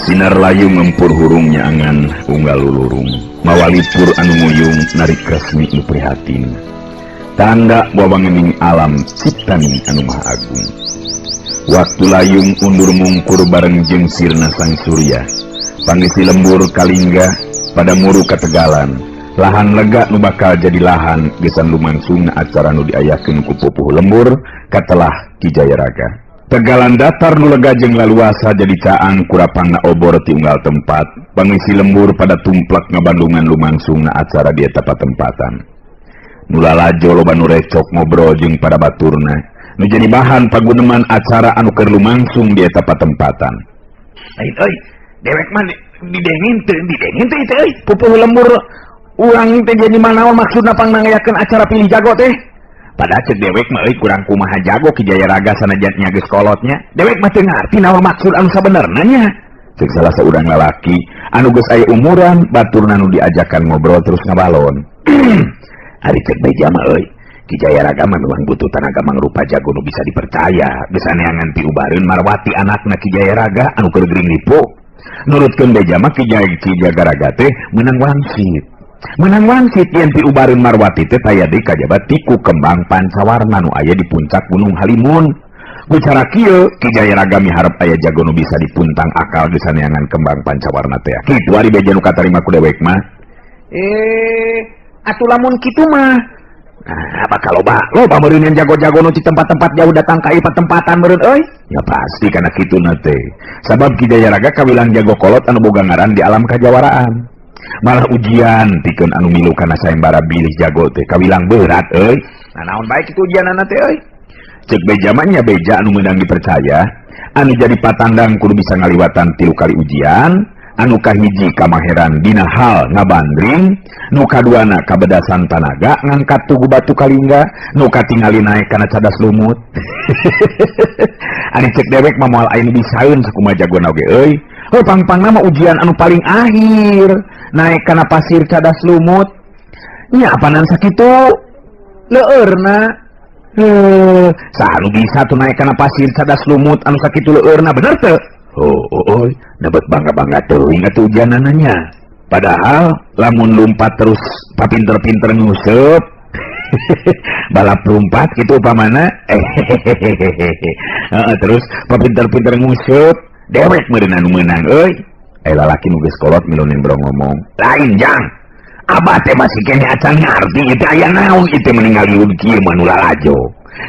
Sinar layung ngempur hurung nyaangan unggal lulurung. Mawa lipur anu nguyung narik resmi nu prihatin. Tanda wawangening alam ciptaning anu maha agung. Waktu layung undur mungkur bareng jeung sirna sang surya. Pangisi lembur kalingga pada muru kategalan. Lahan lega nu bakal jadi lahan gesan lumangsungna acara nu diayakeun ku pupuh lembur katelah Ki Jayaraga. Tegalan datar nu lega jeung laluasa jadi caang kurapangna obor ti unggal tempat. Pangisi lembur pada tumplak ngabandungan lumangsungna acara di eta patempatan. Nu lalajo loba nu recok ngobrol jeung pada baturna. Nu jadi bahan paguneman acara anu keur lumangsung di eta patempatan. Lain euy, dewek mah didengin teu teu euy. Pupuh lembur urang teh jadi manaon maksudna pangnangayakeun acara pilih jago teh? Pada cek dewek mah euy kurang kumaha jago Ki Jayaraga sanajan nya geus kolotnya. Dewek mah teu ngarti naon maksud anu sabenerna nya. Cek salah saurang lalaki anu geus aya umuran baturna nu diajakan ngobrol terus ngabalon. Ari cek beja mah euy, Ki Jayaraga mah memang butuh tanaga mangrupa jago nu bisa dipercaya. Geus neangan piubareun Marwati anakna Ki Jayaraga anu keur gering ripuh. Nurutkeun beja mah Ki Jayaraga teh meunang wangsit. Menang wangsit yen piubareun Marwati teh taya deui kajaba tiku kembang pancawarna nu aya di puncak Gunung Halimun. Ku cara kieu Ki Jayaraga miharep aya jago nu bisa dipuntang akal geus neangan kembang pancawarna teh. Kitu ari beja nu katarima ku dewek mah. Atuh lamun kitu mah. Nah, bakal loba loba meureun jago-jago nu di tempat-tempat jauh datang ka ieu patempatan meureun euy. Ya pasti kana kituna teh. Sabab Ki Jayaraga kawilang jago kolot anu boga ngaran di alam kajawaraan. Malah ujian pikeun anu milu kana sayembara bilih jago teh kawilang berat euy. Nah, naon bae kitu ujianana teh euy. Cek beja mah nya beja anu meunang dipercaya, anu jadi patandang kudu bisa ngaliwatan 3 kali ujian, anu kahiji kamaheran dina hal ngabandring, nu kaduana kabedasan tanaga ngangkat tugu batu kalingga, nu katingali naek kana cadas lumut. Ari cek dewek mah moal aya nu bisaeun sakumaha jagona oge euy. Heuh pang-pangna mah ujian anu paling akhir naek kana pasir cadas lumut. Nya apanan sakitu leueurna. Heuh, saha nu bisa tuh naek kana pasir cadas lumut anu sakitu leueurna bener teu? Oh, oh, oh, dapat bangga-bangga teuing atuh ujianana nya. Padahal lamun lumpat terus papinter-pinter nguseup balap lumpat gitu upamana terus papinter-pinter nguseup dewek meureun anu meunang euy. Lalaki nu geus kolot milunin bro ngomong. Lain jang. Abah teh masih keneh acan ngarti ieu teh aya naon ieu teh meninggal liun kieu mah nu lalajo.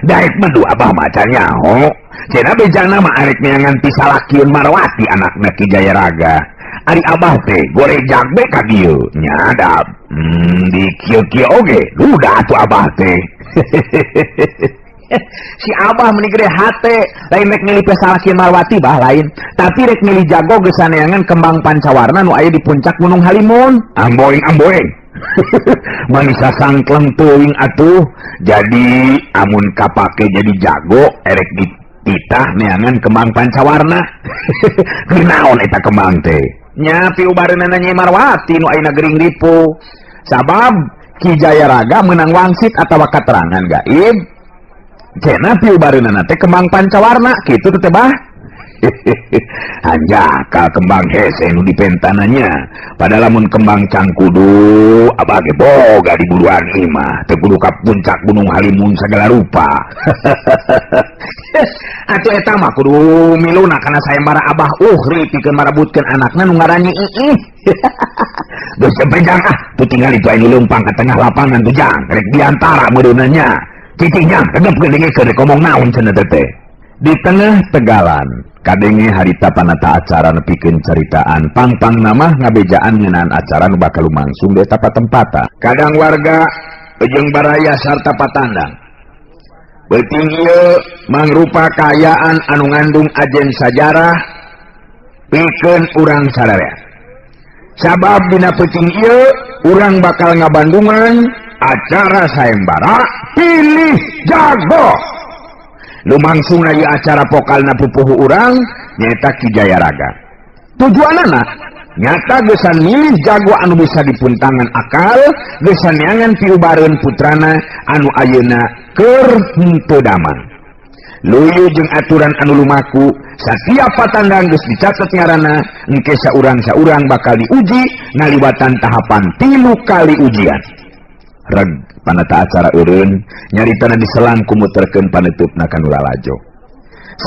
Daek mah du abah mah acan nyaho. Cenah bejana mah arek neangan pisalakieun Marwati anakna Ki Jayaraga. Ari abah teh gorejag be ka dieu. Nya da di kieu-kieu oge duda atuh abah teh. Si abah meni gede hate lain rek milih pisalakieun Marwati bah lain, tapi rek milih jago geus saneangan kembang pancawarna nu aya di puncak Gunung Halimun. Amboing amboing. Manisa sangkleng teuing atuh. Jadi amun kapake jadi jago erek dititah neangan kembang pancawarna. Keur naon eta kembang teh? Nya piubareunana Nyi Marwati nu ayeuna gering ripuh. Sabab Ki Jayaraga meunang wangsit atawa katerangan gaib. Cenah piubareunana teh kembang pancawarna kitu teh bah. Hanjakal kembang hese nu dipentananya. Padahal lamun kembang cangkudu abah ge boga di buruan imah teu kudu ka puncak Gunung Halimun segala rupa. Atuh eta mah kudu miluna kana sayembara abah Uhri pikeun marebutkeun anakna nu ngaran Nyi Iih. Geus jang ah, tuh tinggal itu anu leumpang ka tengah lapangan tuh jang, rek diantara meureunna nya. Cicing jang, tegepkeun dengekeun rek ngomong naon cenah teh. Di tengah tegalan, kadenge harita panata acara nepikeun caritaan pang-pang nama ngabejaan ngeunaan acara nu bakal lumangsung di eta patempatan. Kadang warga jeung baraya sarta patandang. Beuting ieu mangrupa kaayaan anu ngandung ajen sajarah pikeun urang sadaya. Sabab dina peuting ieu urang bakal ngabandungan acara sayembara pilih jago. Lumangsung ieu acara pokalna pupuhu urang nyaeta Ki Jayaraga. Tujuanana nyata gesan milih jago anu bisa dipuntangan akal, gesan neangan piubareun putrana anu ayeuna keur henteu damang. Luyu jeung aturan anu lumaku, setiap patandang geus dicatet ngaranna, engke saurang-saurang bakal diuji ngaliwatan tahapan 3 kali ujian. Reg panata acara eureun, nyaritana diselang ku muterkeun panutupna ka nu lalajo.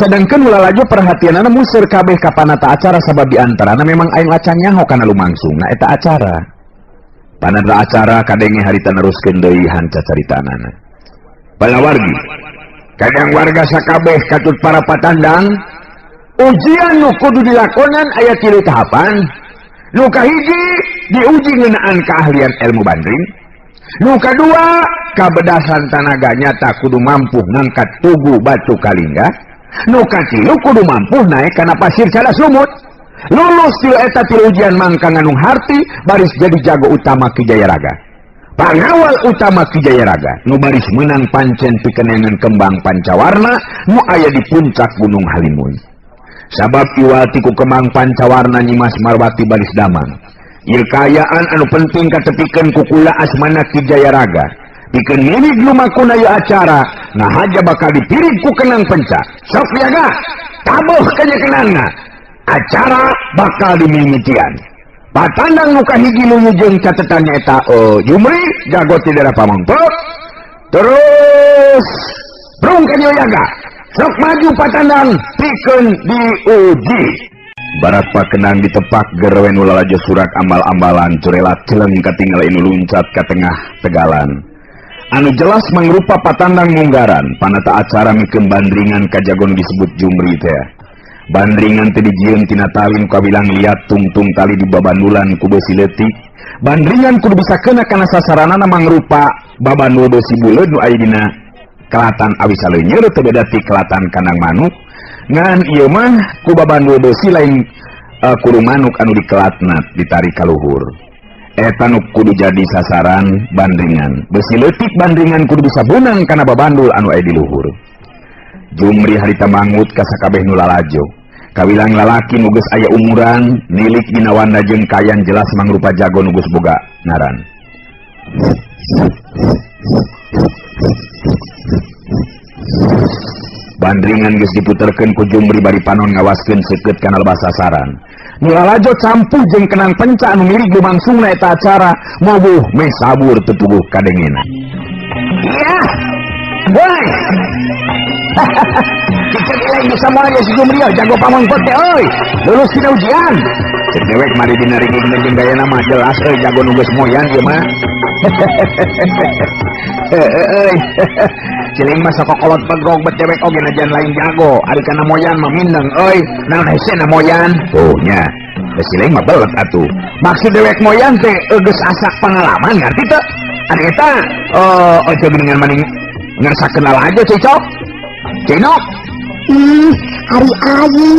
Sedangkan nu lalajo perhatianana museur kabeh ka panata acara sabab di antarana memang aing acan nyaho kana lumangsungna eta acara. Panata acara kadenge harita neruskeun deui hanca caritanana. Palawargi, kadang warga sakabeh katut para patandang, ujian nu kudu dilakonan aya 3 tahapan. Nu kahiji diuji ngeunaan keahlian ilmu bandring. Nu kadua kabedasan tanaga nyata kudu mampu ngangkat tugu batu kalingga. Nu katilu kudu mampu naik kana pasir cadas lumut. Lulus tilu eta tilu ujian mangka nganung harti baris jadi jago utama Ki Jayaraga. Pangawal utama Ki Jayaraga nu baris menang pancen pikenengan kembang pancawarna nu aya di puncak Gunung Halimun. Sabab iwal ti ku kembang pancawarna Nyimas Marwati baris damang. Ieu kaayaan anu penting katepikeun ku kula asmana Ki Jayaraga. Pikeun mirig lumakuna ieu acara, ngahaja bakal dipirig ku kenang penca. Sok yaga, tabuh kanya kenangna. Acara bakal dimimitian. Patandang nu kahiji luyu jeung catetannya eta Jumri jago ti daerah Pamengpeuk. Terus brung ka dieu yaga. Sok maju patandang pikeun diuji. Barat pakenang ditepak gerewe nu lalajo surak ambal-ambalan curelat celeng katinggal inu luncat ka tengah tegalan. Anu jelas mangrupa patandang munggaran panata acara mikeun bandringan ka jago nu disebut Jumri teh. Bandringan teh dijieun tina tali nu kawilang liat tungtung tali di babandulan ku beusi leutik. Bandringan kudu bisa kena kana sasaranana mangrupa babandul beusi buleud nu aya dina kelatan awi saleunyeut teu beda ti kelatan kandang manuk. Ngan ieu mah ku babandul beusi lain kuru manuk anu dikelatna ditarik ka luhur. Eta nu kudu jadi sasaran bandringan. Beusi leutik bandringan kudu bisa beunang kana babandul anu aya di luhur. Jumri harita mangut ka sakabeh nu lalajo. Kawilang lalaki nu geus aya umuran, nilik dina wanda jeung kayan jelas mangrupa jago nu geus boga ngaran. Bandringan geus diputerkeun ku Jumri bari panon ngawaskeun seukeut kana lebah sasaran. Nu lalajo campuh jeung kenang penca anu mirig lumangsungna eta acara, mobuh meh sabur teu puguh kadengena. Iya. Woi. Cicet lain bisa moal si Jumri jago Pamengpeuk teh euy. Lulus dina ujian. Cek dewek mari dina ringing jeung gayana mah jelas euy jago nu geus moyan ieu mah. Euy. Ciling mah sakokolot begog bet dewek oge najan lain jago. Ari kana moyan mah mindeng euy. Naon hese na moyan? Tuh nya. Geus ciling mah belet atuh. Maksud dewek moyan teh geus asak pengalaman ngarti teu? Ari eta oh geuningan maning ngerasa kenal aja cicok. Cinok. Ih, ari ayi.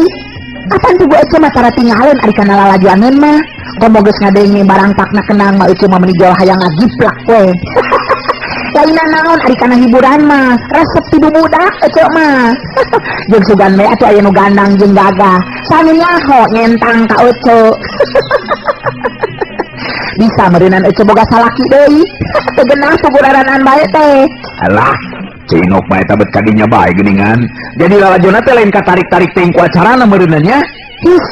Apan tuh ece mah tara tinggalin ari kana lalajuaneun mah. Komo geus ngadenge barang pakna kenang mah ece mah meuni jol hayang ngagiplak we. Lainna naon ari kana hiburan mah, resep ti budak ece mah. Jeung sugan we atuh aya nu gandang jeung gagah. Sami nyaho nyentang ka ece. Bisa meureunan ece boga salaki deui. Teu genah puguraran bae teh. Alah, Cinok mah eta bet kadinya bae geuningan. Jadi lalajona teh lain katarik-tarik teuing ku acarana meureunna nya. Ih,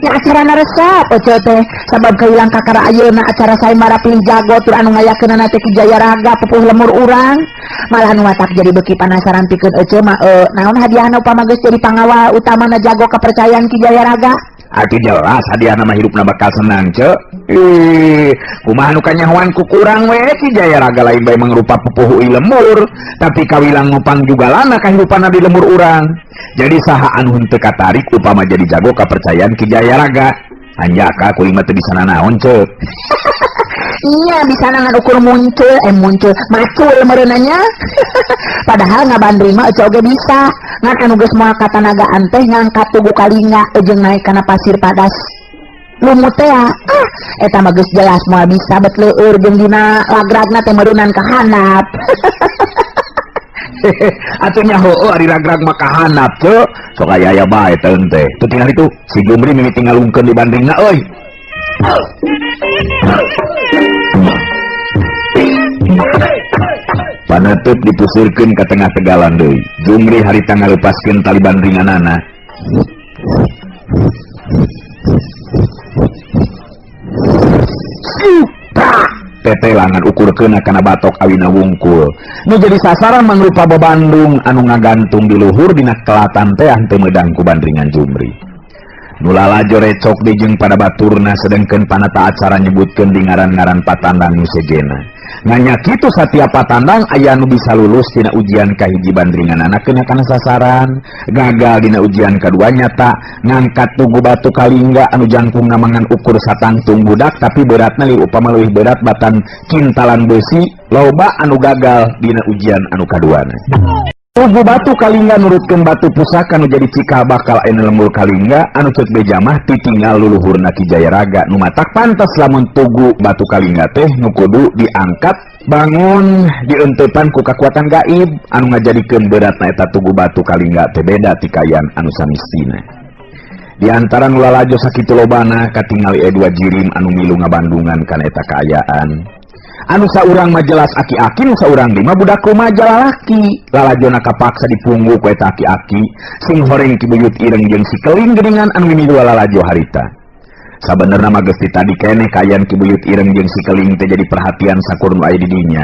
nya acarana resep ece teh. Sabab kawilang kakara ayeuna acara sayembara pilih jago tur anu ngayakeunana teh Ki Jayaraga pupuh lemur urang. Malah nu matak jadi beuki panasaran pikeun ece mah naon hadiahna upama geus jadi pangawal utamana jago kepercayaan Ki Jayaraga. Atuh jelas hadiahna mah hirupna bakal senang ce. Ih, kumaha nu kanyahoan ku kurang we Ki Jayaraga lain bae mangrupa pupuh lemur, tapi kawilang ngopang jugalana kahirupanna di lemur urang. Jadi saha anu henteu katarik upama jadi jago kapercayaan Ki Jayaraga. Hanjaka kuring mah teu bisa nanaon ce. Iya bisa ngan ukur muncul, muncul macul meureunanya. Padahal ngabandring mah ece oge bisa. Ngan anu geus moal katanagaan teh ngangkat tugu kalinga jeung naik kana pasir padas. Lumut teh ah, eta mah geus jelas moal bisa bet leueur jeung dina lagragna teh meureunan ka handap. Atuh nya heueuh ari ragrag mah ka handap ce. Sok aya aya bae teh teh. Teu tinggal itu si Jumri mimiti ngalungkeun di bandringna euy. Panateup dipusirkeun ka tengah tegalan deui. Jumri harita ngalepaskeun tali bandringanana. Tetelangan ukur kena kana batok awina wungkul. Nu jadi sasaran mangrupa babandung anu ngagantung di luhur dina kelatan teh teu meudang ku bandringan Jumri. Nu lalajo recok di jeung pada baturna sedengkeun panata acara nyebutkeun di ngaran-ngaran patandang nu sejena. Nanya kitu satiap patandang aya nu bisa lulus dina ujian kahiji bandringanana kena kana sasaran, gagal dina ujian kadua nyata ngangkat tugu batu kalingga anu jangkungna mangan ukur satangtung budak tapi beratna li upama leuwih berat batan kintalan besi, loba anu gagal dina ujian anu kaduana. Tugu batu kalingga nurutkeun batu pusaka nu jadi cikal bakal aya lembur kalingga anu ceuk beja mah titinggal luluhurna Ki Jayaraga nu matak pantes lamun tugu batu kalingga teh nu kudu diangkat bangun dientepan ku kakuatan gaib anu ngajadikeun beratna eta tugu batu kalingga teh beda ti kayan anu samistina. Di antara nu lalajo sakitu lobana katingali dua jirim anu milu ngabandungan kana eta kaayaan. Anu saurang mah jelas aki-aki, nu saurang deui mah budak rumaja lalaki. Lalajona kapaksa dipunggu ku eta aki-aki, sing horeng Ki Buyut Ireng jeung si Keling geuningan anu mimilu lalajo harita. Sabenerna mah geus ti tadi keneh kaayaan Ki Buyut Ireng jeung si Keling teh jadi perhatian sakur nu aya di dinya.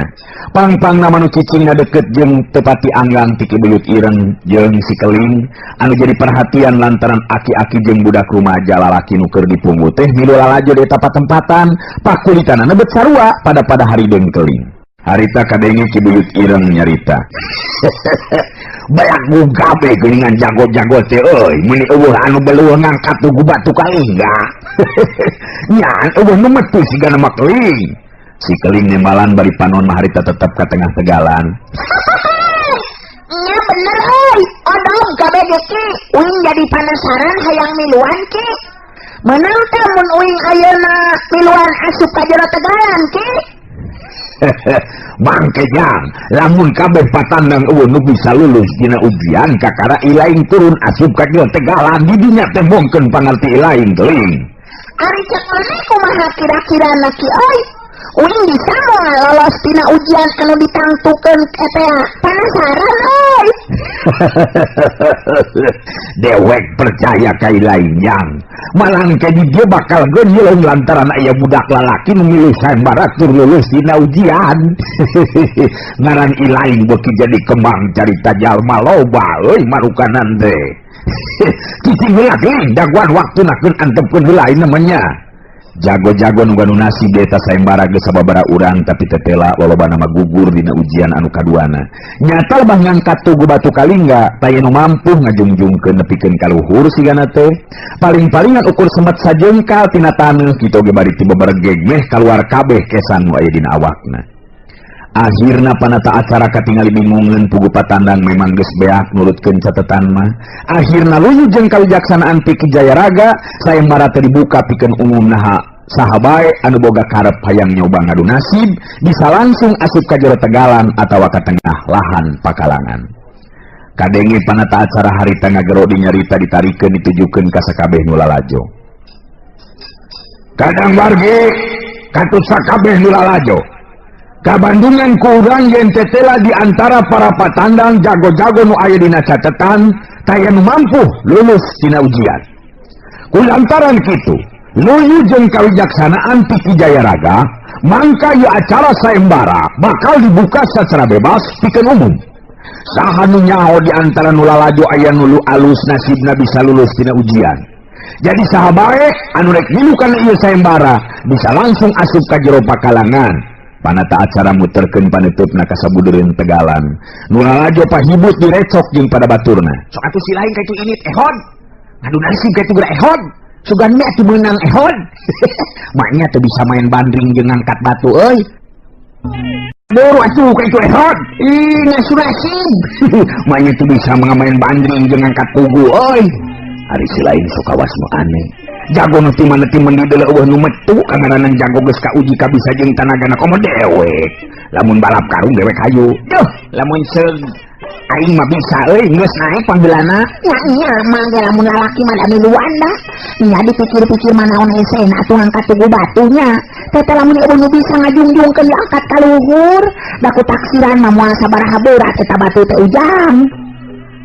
Pang-pangna mah nu cicingna deukeut jeung teu pati anggang ti Ki Buyut Ireng jeung si Keling anu jadi perhatian lantaran aki-aki jeung budak rumaja lalaki nu keur dipunggu teh milu lalajo di eta patempatan, pakulitanana bet sarua pada-pada harideung Keling. Harita kadenge Ki Buyut Ireng nyarita. Balagu gabe geuningan jago-jago teh euy, meuni eueuh anu beluh ngangkat tugu batu kalingga. Nyan eueuh nu metu sigana mah Keling. Si Keling nembalan bari panon mah harita tetep ka tengah tegalan. Nya bener euy, odog kabeh ge ki, uing jadi panasaran hayang miluan ki. Meunang teh mun uing ayeuna miluan asup ka jero tegalan ki. Bangke jang, lamun kabeh patandang eueuh nu bisa lulus dina ujian kakara ilaing turun asup ka jero tegalan di dinya teh bongkeun pangarti ilaing Keling. Ari cek maneh kumaha kira-kirana ki euy? Uing bisa moal lolos tina ujian anu ditangtukeun eta panasaran euy. Dewek percaya ka ilaing jang. Malang ke dia bakal geunyeung lantaran aya budak lalaki nu milu sayembara tur lulus dina ujian. Ngaran ilaing beuki jadi kembang carita jalma loba euy marukanan teh. Cicing heula Keling, daguan waktuna keun antepkeun heula ieu namanya. Jago-jago nu ganu nasib di eta sayembara geus sababaraha urang tapi tetela lolobana mah gugur dina ujian anu kaduana. Nyata lebah ngangkat tugu batu kalingga taya nu mampu ngajungjungkeun nepikeun ka luhur sigana teh. Paling-palingan ukur semet sajengkal tina taneuh kitu ge bari ti beberegeg meh kaluar kabeh kesan nu aya dina awakna. Akhirna panata acara katingali bingungeun pugu patandang memang geus beak nurutkeun catetan mah. Akhirna luyu jeung kawijaksanaan ti Ki Jayaraga sayembara teh dibuka pikeun umum naha saha bae anu boga karep hayang nyoba ngadu nasib bisa langsung asup ka jero tegalan atawa ka tengah lahan pakalangan. Kadenge panata acara harita ngagero dinyarita ditarikeun ditujukeun ka sakabeh nu lalajo. Kadang wargi katut sakabeh nu lalajo. Kabandungan ku urang yen tetela di antara para patandang jago-jago nu aya dina catetan taya nu mampu lulus dina ujian. Kulantaran kitu, luyu jeung kawijaksanaan ti Ki Jayaraga, mangka ieu acara sayembara bakal dibuka secara bebas pikeun umum. Saha nu nyaho di antara nu lalajo aya nu alus nasibna bisa lulus dina ujian. Jadi saha bae anu rek milu kana ieu sayembara bisa langsung asup ka jero pakalangan. Panata acara muterkeun panutupna ka sabudereun tegalan. Nu lalajo pahibut direcok jeung pada baturna. Sok atuh si lain kaitu init ehod. Ngadu nasib kaitu geura ehod. Sugan mah atuh meunang ehod. Maknya teu bisa main bandring jeung ngangkat batu euy. Buru atuh kaitu ehod. Ih, ngasu nasib. Maknya teu bisa main bandring jeung ngangkat tugu euy. Ari si lain sok kawas nu aneh. Jago nu ti mana ti mendi deuleu eueuh nu metu kangaranan jago geus kauji kabisa jeung tanagana komo dewek. Lamun balap karung dewek hayu. Duh, lamun seug aing mah bisa euy geus naek panggeulana. Nya nya mah ge lamun lalaki mah da miluan dah. Nya dipikir-pikir manaon hesena atuh ngangkat tugu batunya. Teh lamun eueuh nu bisa ngajungjungkeun diangkat ka luhur, da ku taksiran mah moal sabaraha berat eta batu teh Ujang.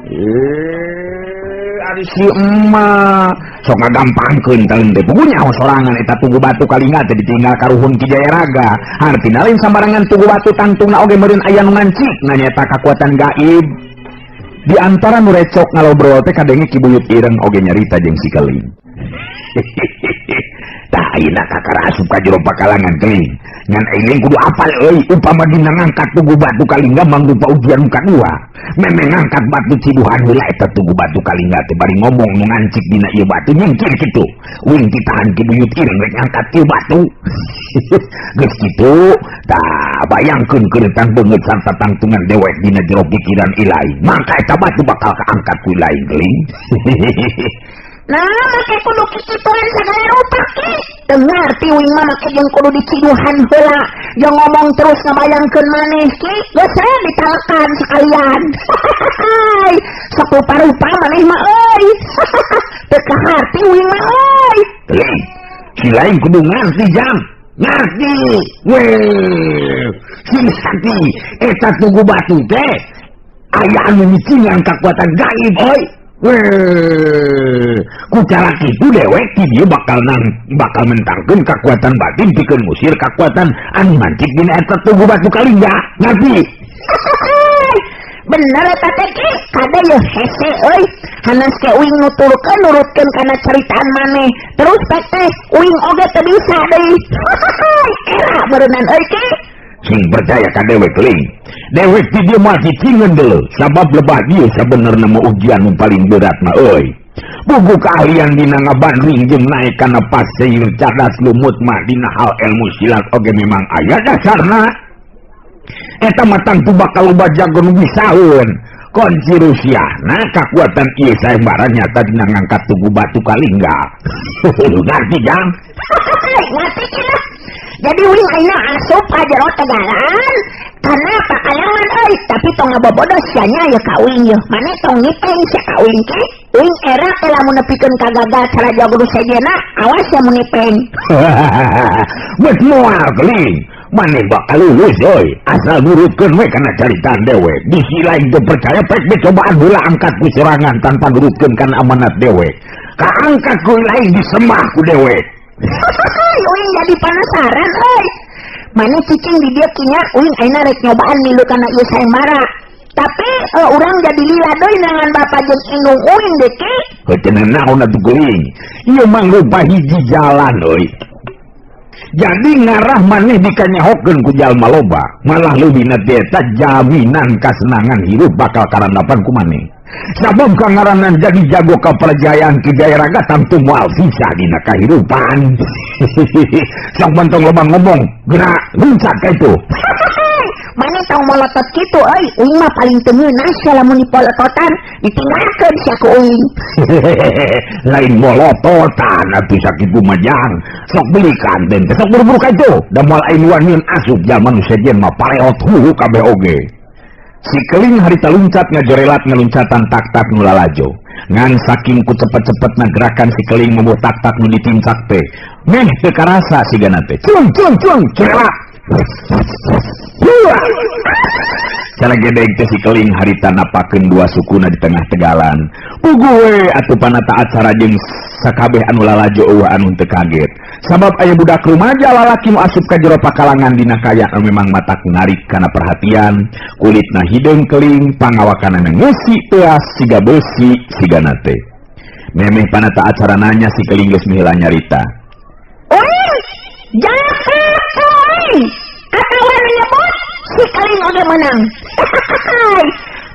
Eh, ari si emak sok ngagampangkeun teuing teh puguh nyaho sorangan eta tugu batu Kalingga teh ditinggal karuhun Ki Jayaraga. Hartina lain sambarangan tugu batu, tangtungna oge meureun aya nu ngancik nyaeta kakuatan gaib. Di antara nu recok ngalobrol teh kadenge Ki Buyut Ireng oge nyarita jeung si Keling. Tah, ayeuna kakara asup ka jero pakalangan, Keling. Ngan aing kudu apal euy, upama dina ngangkat tugu batu Kalingga mangrupa ujian nu kadua. Memeh ngangkat batu ciduhan heula eta tugu batu Kalingga teh bari ngomong nu ngancik dina ieu batu nyingkir kitu. Uing ditahan Ki Buyut Ireng rek ngangkat ieu batu. Geus kitu, tah bayangkeun keuretan beungeut sarta tangtungan dewek dina jero pikiran ilaing. Mangka eta batu bakal kaangkat ku ilaing, Keling. Nah, make kudu kikituan segala rupa, Ki. Teu ngarti uing mah make jeung kudu diciduhan heula. Jeung ngomong terus ngabayangkeun maneh, Ki. Geus we ditalekan sekalian. Sok rupa-rupa maneh mah euy. Teu kaharti uing mah euy. Keling, si lain kudu ngarti jam. Ngerti. Weh, sing sakti eta tugu batu teh aya anu nyicingan kekuatan gaib euy. Weh, ku cara kitu dewek ti dieu bakal nang bakal mentangkeun kekuatan batin pikeun ngusir kekuatan anu mancik dina eta tugu batu Kalingga. Ngerti? Bener eta teh, Ki. Kade yeuh hese euy. Hanas ke uing nuturkeun nurutkeun kana caritaan maneh. Terus pek teh uing oge teu bisa deui. Era beureunan euy, Ki. Sing percaya ka dewek, Ling. Dewek ti dieu moal cicingeun deuleu, sabab lebah dieu sabenerna mah ujian nu paling berat mah euy. Buku keahlian dina ngabanding jeung naek kana pasir, cadas lumut mah dina hal ilmu silat oge memang aya dasarna. Eta mah tangtu bakal loba jago nu bisaeun. Kunci Rusiahna kakuatan ieu sayembara nyata dina ngangkat tugu batu Kalingga. Ngarti, Jang? Ngerti, Ki lah. Jadi uing ayeuna asup ka jero tegalan karena pakalangan euy, tapi tong ngabobodo sia nya ya ka uing yeuh. Maneh tong ngipeng sia ka uing, Ki. Uing era teh lamun nepikeun kagagal cara jago nu sejenna, awas ya mun ngipeng. Geus moal, Keling. Maneh bakal lulus euy. Asal nurutkeun we kana caritaan dewek. Bisi lain teu percaya, pek be cobaan heula angkat ku sorangan tanpa nurutkeun kana amanat dewek. Kaangkat ku lain disemah ku dewek. Uing jadi penasaran euy. Maneh cicing di dieu kinya, uing ayeuna rek nyobaan milu kana ieu sayembara. Tapi urang jadi lila deui dengan bapak jeung indung uing deh, Ki. Heuh, naon atuh, Keling. Ieu mangrupa hiji jalan euy. Jadi ngarah maneh dikanyahokeun ku jalma loba, malah leuwih teh eta jaminan kasenangan hirup bakal karandapan ku maneh. Sabab kangaranan jadi jago kaperjayaan Ki Jayaraga tangtu moal sisa dina kahirupan. Sok mentong loba ngomong, gerak luncat ka itu. Maneh tong molotot kitu euy, uing mah paling teu ngeunah sia lamun dipolototan, ditinggalkeun sia ku uing. Lain molototan atuh sakitu mah, Jang. Sok belikan den teh, sok buru-buru ka itu. Da moal aing wanian asup jalma nu sejen mah pareot hulu kabeh oge. Si Keling harita luncat ngajorelat ngeluncatan tak-tak nu lalajo. Ngan saking ku cepet-cepet gerakan si Keling membuat tak-tak nu ditincak teh. Meh teu karasa sigana teh. Cung cung cung corelat. Huah! Cara gedeg teh si Keling harita napakeun dua sukuna di tengah tegalan. Puguh we atuh panata acara jeung sakabeh anu lalajo euweuh anu teu kaget. Sabab aya budak rumaja lalaki nu asup ka jero pakalangan dina kaayaan anu memang matak narik kana perhatian, kulitna hideung keling, pangawakanana ngeusi teuas siga beusi sigana teh. Memeh panata acara nanya, si Keling geus miheula nyarita. Uing, jaka uing. Atawa menyebut si Keling oge menang.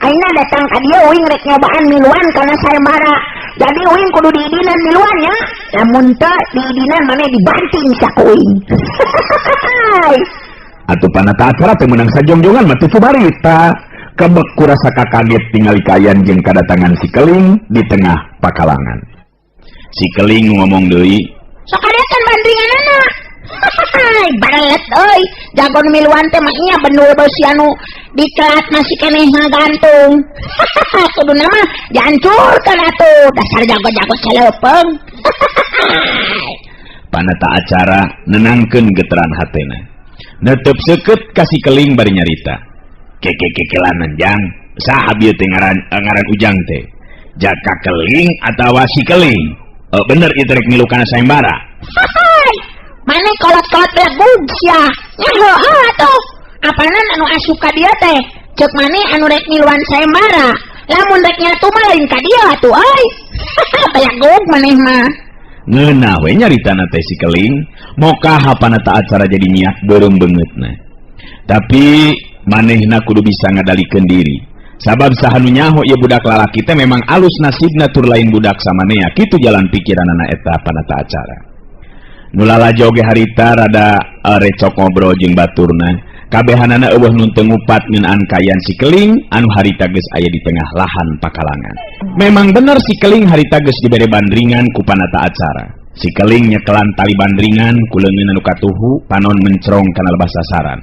Aina datang ka dieu uing rek nyobaan miluan karena sayembara. Jadi uing kudu diidinan miluan ya. Lamun teu diidinan maneh dibanting sia ku uing. Atuh panata acara teh menang sajongjongan mah teu cumarita. Kebek ku rasa kakaget tingali kaayaan jeung kadatangan si Keling di tengah pakalangan. Si Keling ngomong deui, Sok kadekan bandinganana. Barelet euy. Jago nu miluan teh mah nya benul beusi anu dikelat masih keneh ngagantung. Kuduna mah dihancurkeun atuh, dasar jago-jago celeupeng. Panata acara nenangkeun geteran hatena. Netep seukeut ka si Keling bari nyarita. Kekekekelanan jang, saha bieu teh ngaran Ujang teh? Jaka Keling atawa si Keling? Bener ieu teh rek milu kana sayembara. Hai, maneh kolot-kolot belegug sia. Nya heueuh atuh. Apanan anu asup ka dieu teh? Ceuk maneh anu rek miluan sayembara. Lamun rek nyatu mah lain ka dieu atuh euy. Belegug maneh mah. Ngeunah we nyaritana teh si Keling, mokaha panata acara jadi miak beureum beungeutna. Tapi manehna kudu bisa ngadalikeun diri. Sabab saha nu nyaho ieu budak lalaki teh memang alus nasibna tur lain budak samanea, kitu jalan pikiranana eta panata acara. Nu lalajo ge harita rada recok ngobrol jeung baturna. Kabehanana eueuh nu teu ngupat ngeunaan kaayaan si Keling anu harita geus aya di tengah lahan pakalangan. Memang bener si Keling harita geus dibere bandringan ku panata acara. Si Keling nyekelan tali bandringan ku leungeun anu katuhu, panon mencrong kana lebah sasaran.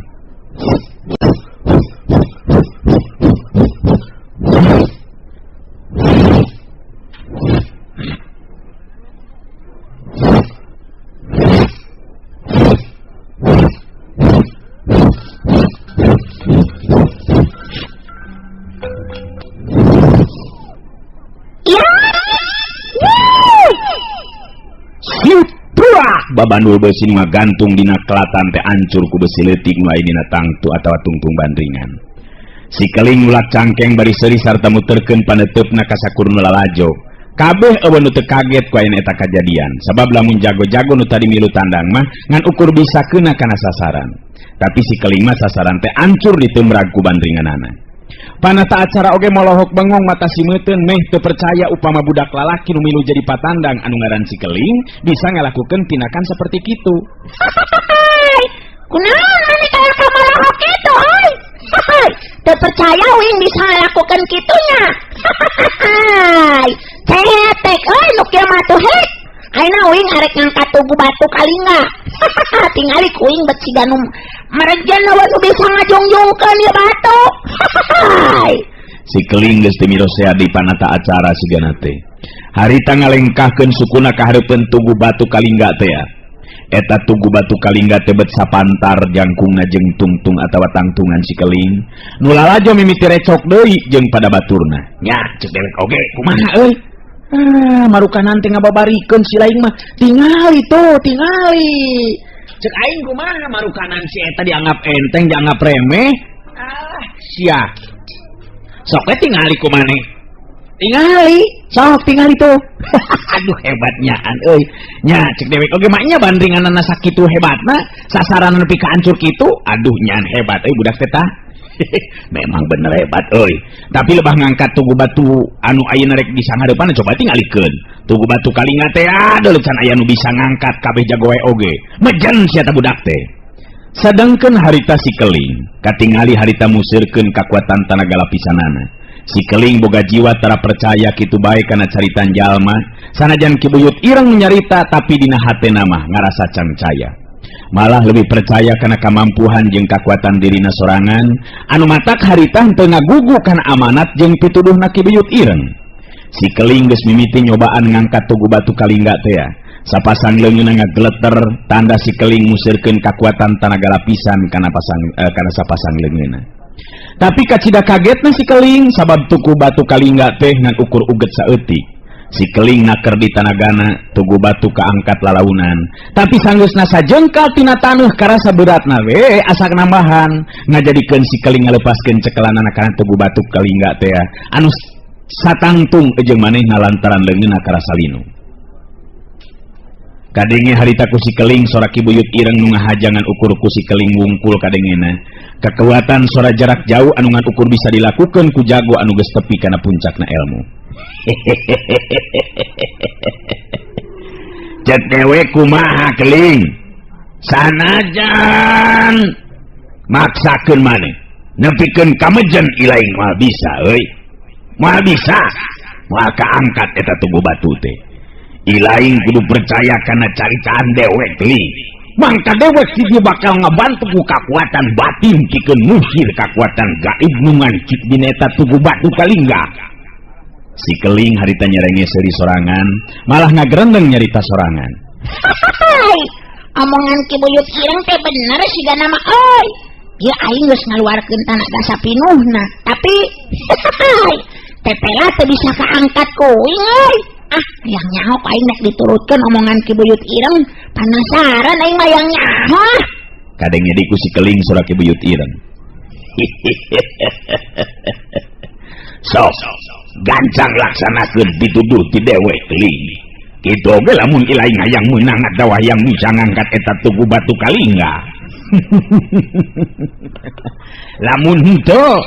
Babandul besi nu ngagantung dina kelatan teh ancur ku besi leutik nu aya dina tangtu atawa tungtung bandringan. Si Keling ngulak cangkeng bari seuri sarta muterkeun paneuteup-na ka sakur nu lalajo. Kabeh eueuh nu teu kaget ku ayana eta kajadian, sabab lamun jago-jago nu tadi milu tandang mah ngan ukur bisa keuna kana sasaran. Tapi si Keling mah sasaran teh ancur ditemrag ku bandringanana. Panata acara oge molohok bengong mata simeuteun meh teu percaya upama budak lalaki nu milu jadi patandang anu ngaran si Keling bisa ngalakukeun tindakan seperti kitu. Hai, kunaon maneh kaya ka molohok kitu euy? Hai, teu percaya uing bisa ngalakukeun kitunya. Hai, cetek euy nu kieu mah tuh hek. Ayeuna uing arek ngangkat tugu batu kalingga. Tingali ku uing bet siga nu merejen eueuh nu bisa ngajungjungkeun ieu batu. Hai. Si Keling geus teu mirosea di panata acara sigana teh. Harita ngalengkahkeun sukuna ka hareupeun tugu batu kalingga teh ya. Eta tugu batu kalingga teh bet sapantar jangkungna jeung tungtung atawa tangtungan si Keling. Nu lalajo mimiti recok deui jeung pada baturna. Nya ceuk dewek oge kumaha euy? Marukanan teh ngababarikeun si lain mah. Tingali tuh, tingali. Cek aing kumaha marukanan si eta dianggap enteng, dianggap remeh. Ah, sia. Sok we tingali kumaneh. Tingali, sok tingali tuh. Aduh hebatnyaan euy. Nya cek dewek oge mah nya bandringanana sakitu hebatna, sasaran nepi ka hancur kitu. Aduh nyan hebat euy budak teh tah. Memang bener hebat euy. Tapi lebah ngangkat tugu batu anu ayeuna rek disanghareupan coba tingalikeun. Tugu batu kalingga teh aduh can aya nu bisa ngangkat kabeh jago we oge. Mejen sia ta budak teh. Sadangkeun harita si Keling, katingali harita musirkeun kakuatan tanaga lapisanana. Si Keling boga jiwa tara percaya kitu bae kana caritan jalma, sanajan Ki Buyut Ireng nyarita tapi dina hatena mah ngarasa cangcaya. Malah lebih percaya kana kamampuhan jeung kakuatan dirina sorangan, anu matak harita henteu ngagugu kana amanat jeung pituduhna Ki Buyut Ireng. Si Keling geus mimiti nyobaan ngangkat tugu batu kalingga teh ya. Sapasang leungeunna ngageleter tanda si Keling musirkeun kakuatan tanaga lapisan kana sapasang leungeunna. Tapi kacida kagetna si Keling sabab tugu batu kalingga teh ngan ukur uget saeutik. Si Keling naker di tanagana, tugu batu kaangkat lalaunan. Tapi sanggeusna sajengkal tina taneuh karasa beratna we asak nambahan, ngajadikeun si Keling ngalepaskeun cekelanana kana tugu batu kalingga teh anu satangtung jeung manehna lantaran leungeunna karasa linu. Kadenge harita ku si Keling sora Ki Buyut Ireng nu ngahajangan ukur ku si Keling wungkul kadengena. Kekuatan sora jarak jauh anu ngan ukur bisa dilakukeun ku jago anu geus tepi kana puncakna ilmu. Cek dewe kumaha Keling? Sanajan maksakeun maneh nepikeun kamejen ilaing moal bisa euy. Moal bisa. Moal kaangkat eta tugu batu teh. Ilaing kudu percaya kana caritaan dewek Keling. Mangka dewek si bakal ngabantu ku kakuatan batin pikeun musir kakuatan gaib nu ngancik dina eta tugu batu kalingga. Si Keling harita nyerenge seuri sorangan, malah ngagerendeng nyarita sorangan. Hai, omongan Ki Buyut Ireng teh bener sigana mah euy. Ieu aing geus ngaluarkeun tanaga sapinuhna, tapi tepela teu bisa kaangkat ku uing euy. Ah, hayang nyaho ku aing nek diturutkeun omongan Ki Buyut Ireng, panasaran aing mah hayang nyaho. Ah. Kadenge deui ku si Keling sora Ki Buyut Ireng. Sok, gancang laksanakeun pituduh ti dewek Keling. Kitu oge lamun ilaing hayang meunang atawa hayang bisa ngangkat eta tugu batu kalingga. Lamun henteu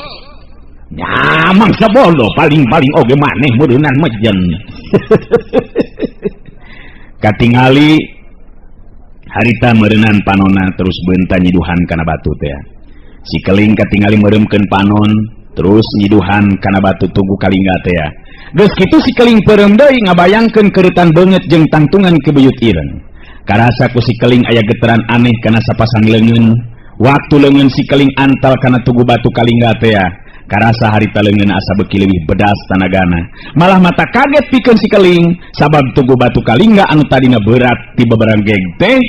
nya mangsa bodoh paling-paling oge maneh meureunnan mejen. Katingali harita meureunan panonna terus beunta nyiduhan kana batu teh. Si Keling katingali meureumkeun panon terus nyiduhan kana batu tugu kalingga teh. Geus kitu si Keling peureum deui ngabayangkeun keureutan beungeut jeung tangtungan Ki Buyut Ireng. Karasa ku si Keling aya getaran aneh kana sapasang leungeun. Waktu leungeun si Keling antal kana tugu batu kalingga teh. Karasa harita leungeun asa beuki leuwih bedas tanagana. Malah mata kaget pikeun si Keling sabab tugu batu kalingga anu tadina berat ti babaranggeg teh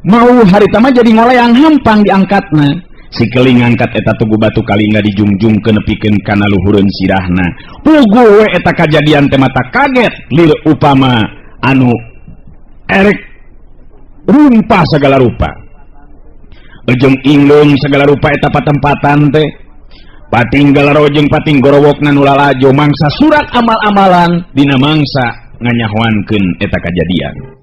mau harita mah jadi ngoleang hampang diangkatna. Si Keling ngangkat eta tugu batu kalingga dijungjungkeun nepikeun kana luhureun sirahna. Puguh we eta kajadian teh mata kaget lir upama anu erek rumpah segala rupa. Ejeng ingleung segala rupa eta patempatan teh. Pating galaro jeung pating gorowokna nu lalajo mangsa surat amal-amalan dina mangsa nganyahoankeun eta kajadian.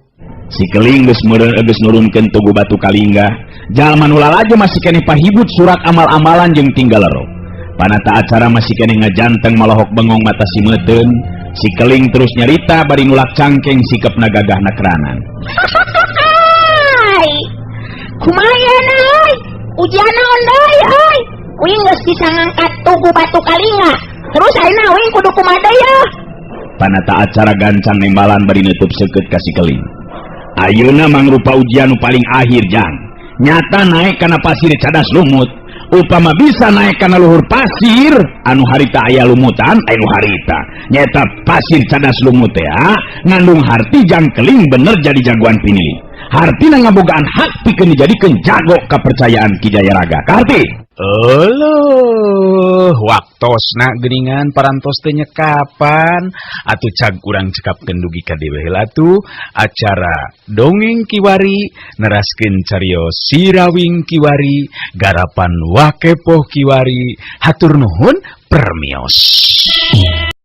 Si Keling geus meureun geus nurunkeun tugu batu kalingga. Jalma nu lalajo masih keneh pahibut surat amal-amalan jeung tinggalero. Panata acara masih keneh ngajanteng malohok bengong mata si meuteun. Si Keling terus nyarita bari nulak cangkeng sikepna gagahna keranan. Hai. Kumaha euy? Ujian naon deui euy? Uing geus bisa ngangkat tugu batu kalingga. Terus ayeuna uing kudu kumaha deui yeuh? Panata acara gancang nembalan bari nutup seukeut ka si Keling. Ayeuna mangrupa ujian nu paling akhir jang. Nyata naik kana pasir cadas lumut. Upama bisa naik kana luhur pasir anu harita aya lumutan anu harita. Nyata pasir cadas lumut teh ngandung harti jang Keling bener jadi jagoan pinili. Hartina ngabogaan hak pikeun dijadikeun jago kepercayaan Ki Jayaraga. Kaharti. Euleuh, waktosna geuningan parantos teh nyekapan atuh cag urang cekapkeun dugi ka dieu heula atuh acara dongeng kiwari neraskeun carios Sirawing Kiwari garapan Wakepoh Kiwari. Hatur nuhun, permios.